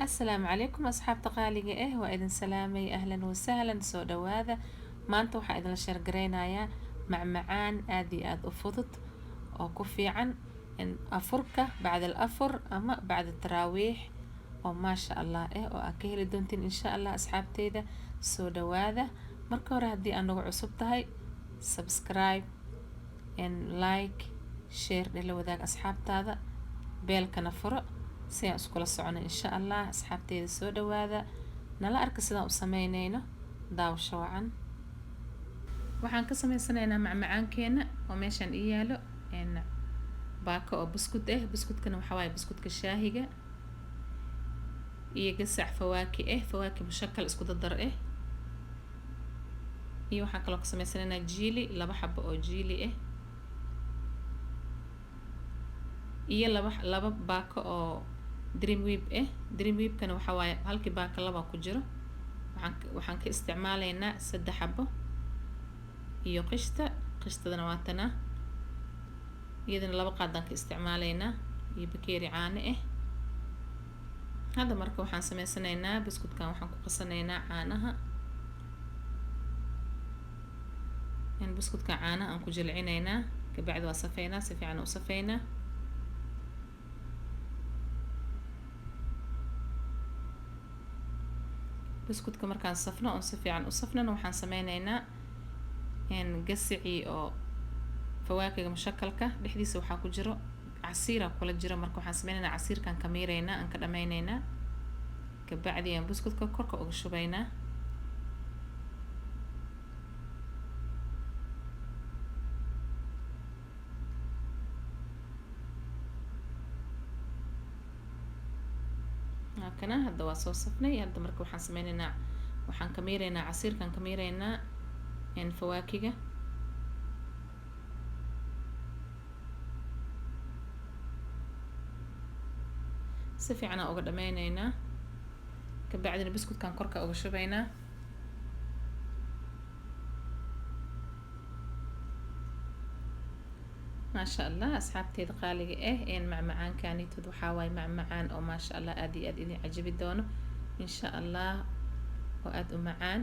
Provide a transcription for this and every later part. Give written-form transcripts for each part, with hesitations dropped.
Asalaamu calaykum asxaabta qaaliga ah, waa idin salaamay. Ahlan wasahlan, soo dhawaada. Maanta waxaa idinla share gareynayaa macmacaan aada iyo aada u fudud oo ku fiican afurka, bacda al afur ama bacda taraawiix, oo maasha Allah oo aad ka heli doontiin insha Allah. Asxaabteyda, soo dhawaada. Marka hore, haddii aad nagu cusub tahay, subscribe and like, share dhela, wadaag asxaabtaada, bell-kana furo si aan iskula socono insha Allah. Asxaabteyda, soo dhawaada, nala arka sidaan u sameyneyno. Daawasho wacan. Waxaan ka sameysanaynaa macmacaankeena oo meeshaan ii yaalo baako oo buskud ah. Buskudkana waxaa waaye buskutka shaahiga iyo gasac fawaaki ah, fawaaki mushakal isku dardar ah. Iyo waxaan kaloo ka sameysanaynaa jiili, laba xabo oo jiili ah, iyo laba baako oo Dream Whip ah. Dream Whipkana waxaa waaye halkii baako laba ku jiro. Waxaan ka isticmaalaynaa saddex xabo. Iyo qishta, qishtadana waa tanaa, iyadana laba qaadaan ka isticmaalaynaa, iyo bakeeri caano ah. Hadda marka waxaan sameysanaynaa buskudkan. Waxaan ku qasanaynaa caanaha. Buskudka caanaha aan ku jilcinaynaa, kabacdi waa safeynaa, si fiican u safeynaa. Buskudka markaan safno oon si fiican u safnana, waxaan sameyneynaa gasicii oo fawaakiga mushakalka. Dhexdiisa waxaa ku jiro casiira kula jiro. Marka waxaan sameyneynaa casiirkaan ka miireynaa, aan ka dhameyneynaa, kabacdi aan buskudka korka uga shubaynaa. Kana hadda waa soo safnay. Hadda marka waxaan sameyneynaa, waxaan ka miireynaa casiirkaan, ka miireynaa fawaakiga. Si fiican aan uga dhameyneynaa, kabacdina buskudkaan korka uga shubaynaa. Maasha Allah, asxaabteeda qaaliga ah, macmacaankanitood waxaa waaye macmacaan oo maasha Allah aada iyo aada idin cajabi doono insha Allah, oo aada u macaan.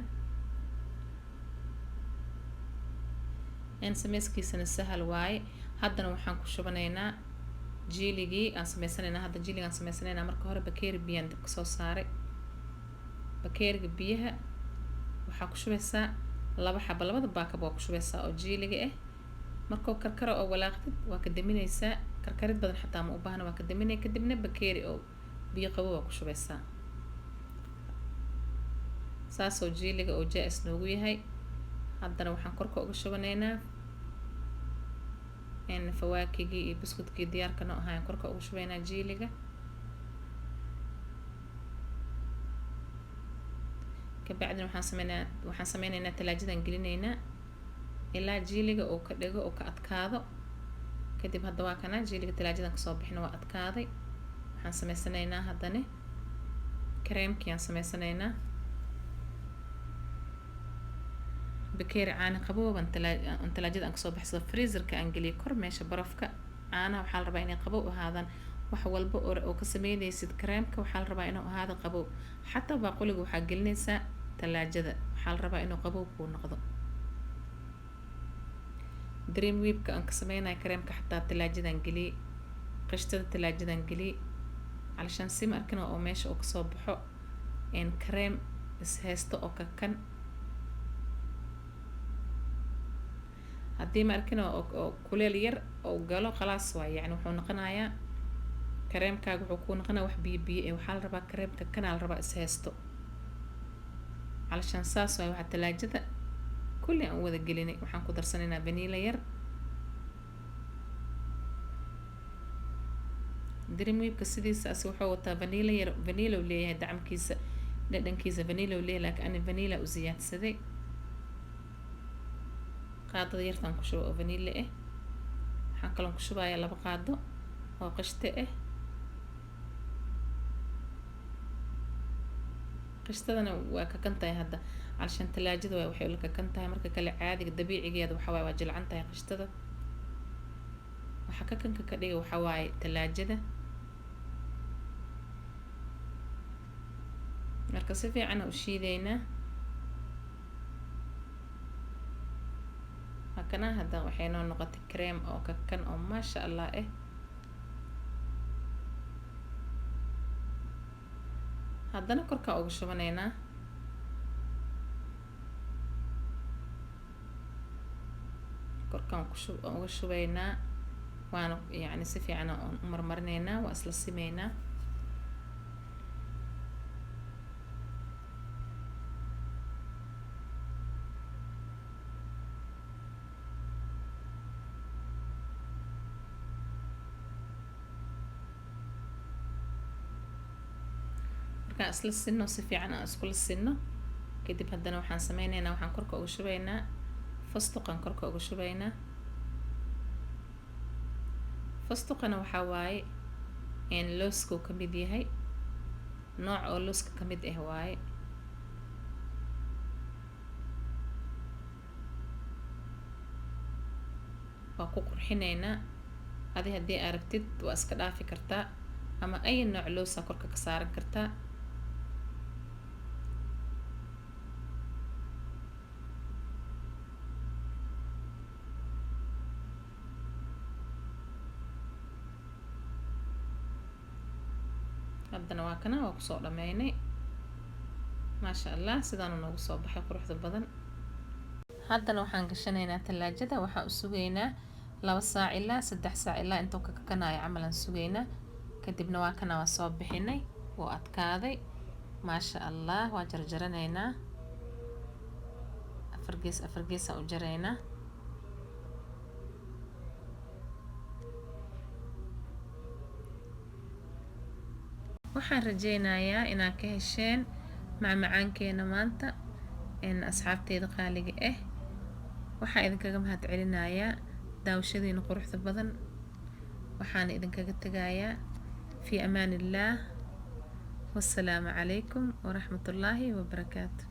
Sameyskiisana sahal waaye. Haddana waxaan ku shubanaynaa jiiligii aan sameysanaynaa. Hadda jiiligaan sameysanaynaa. Marka hore bakeeri biyaan dabka soo saaray. Bakeeriga biyaha waxaa ku shubaysaa laba xaba, labada baakab waa ku shubaysaa oo jiiliga ah. Markuu karkaro oo walaaqdid, waa ka daminaysaa. Karkarid badan xataa ma u baahna, waa ka daminaya. Kadibna bakeeri oo biyo qabo waa ku shubaysaa. Saasoo jiiliga oo jaa-is noogu yahay. Haddana waxaan korka uga shubanaynaa fawaakigii iyo buskudkii diyaarka noo ahaayaan, korka uga shubaynaa jiiliga. Kabacdina waxaan sameyneynaa talaajadan gelinaynaa ilaa jiiliga uu ka dhigo oo ka adkaado. Kadib hadda waa kana jiiliga talaajadan kasoo bixina, waa adkaaday. Waxaan sameysanaynaa haddana kareemkii aan sameysanaynaa. Bakeeri caana qabooban aan talaajada aan kasoo baxsado, freezerka aan geliyo kor meesha barafka. Caanaha waxaa la rabaa inay qabow ahaadaan. Wax walba oo ka sameynaysid kareemka waxaa la rabaa inuu ahaado qabow. Xataa baaquliga waxaa gelinaysaa talaajada, waxaa la rabaa inuu qabow kuu noqdo. Dream Whipka aan ka sameynayo kareemka xataa talaajadan geliyey, qishtada talaajadan geliyey, calashaan si ma arkin oo meesha uu kasoo baxo kareem is haysto oo kakan. Haddii ma arkin oo kuleel yar oo galo, khalaas waay. Yani wuxuu noqonayaa kareemkaaga, wuxuu kuu noqonaya wax biyo biyo eh. Waxaa la rabaa kareemka kanaa la rabaa is haysto. Calashaan saas waay. Waxaa talaajada kulli aan u wada gelinay. Waxaan ku darsanaynaa vanilla yar. Dream Whipka sidiisa asi wuxuu wataa vanilla yar, vanilla uu leeyahay dacamkiisa, dhadhankiisa vanilla uu leeyahay, laakiin ani vanilla u siyaadsaday. Qaadada yartaan ku shuba oo vanilla ah. Waxaan kaloon ku shubayaa 2 qaado oo qishta ah. Qishtadana waa kakan tahay hadda, calashaan talaajada waay waxay ula kakan tahay. Marka kale caadiga dabiicigeeda waxa waaye waa jilcan tahay qishtada. Waxaa kakanka ka dhiga waxaa waaye talaajada. Marka si fiican u shiideynaa. Hakana hadda waxay noo noqotay cream oo kakan oo maasha Allah ah. Haddana korkaa uga shubanaynaa. Korkaan uga shubaynaa, waana yacni si fiican aan u marmarinaynaa, waa isla simeynaa. Markaan isla sinno, si fiican aan iskula sinno kadib, haddana waxaan sameyneynaa, waxaan korka uga shubaynaa fastuqan, korka uga shubaynaa. Fastuqana waxaa waaye looskuu ka mid yahay, nooc oo looska ka mid ah waaye. Waa ku qurxineynaa. Adi haddii aragtid waa iska dhaafi kartaa, ama ay nooc loosaa korka ka saaran kartaa. Haddana waa kana, waa kusoo dhameynay, maasha Allah, sidaanu noogu soo baxay quruxda badan. Haddana waxaan gashanaynaa talaajada. Waxaan u sugaynaa 2 saac ilaa 3 saac, ilaa intuu ka kakanayo camal aan sugaynaa. Kadibna waa kana, waa soo bixinay, wuu adkaaday, maasha Allah. Waa jarjaranaynaa, afar gees afar geesaan u jaraynaa. Waxaan rajeynayaa inaad ka hesheen macmacaankeena maanta. Asxaabteyda qaaliga ah, waxaan idinkaga mahad celinayaa daawashadiina quruxda badan. Waxaana idinkaga tegayaa fi amaan illaah. Wassalaamu calaykum waraxmatullaahi wabarakaatu.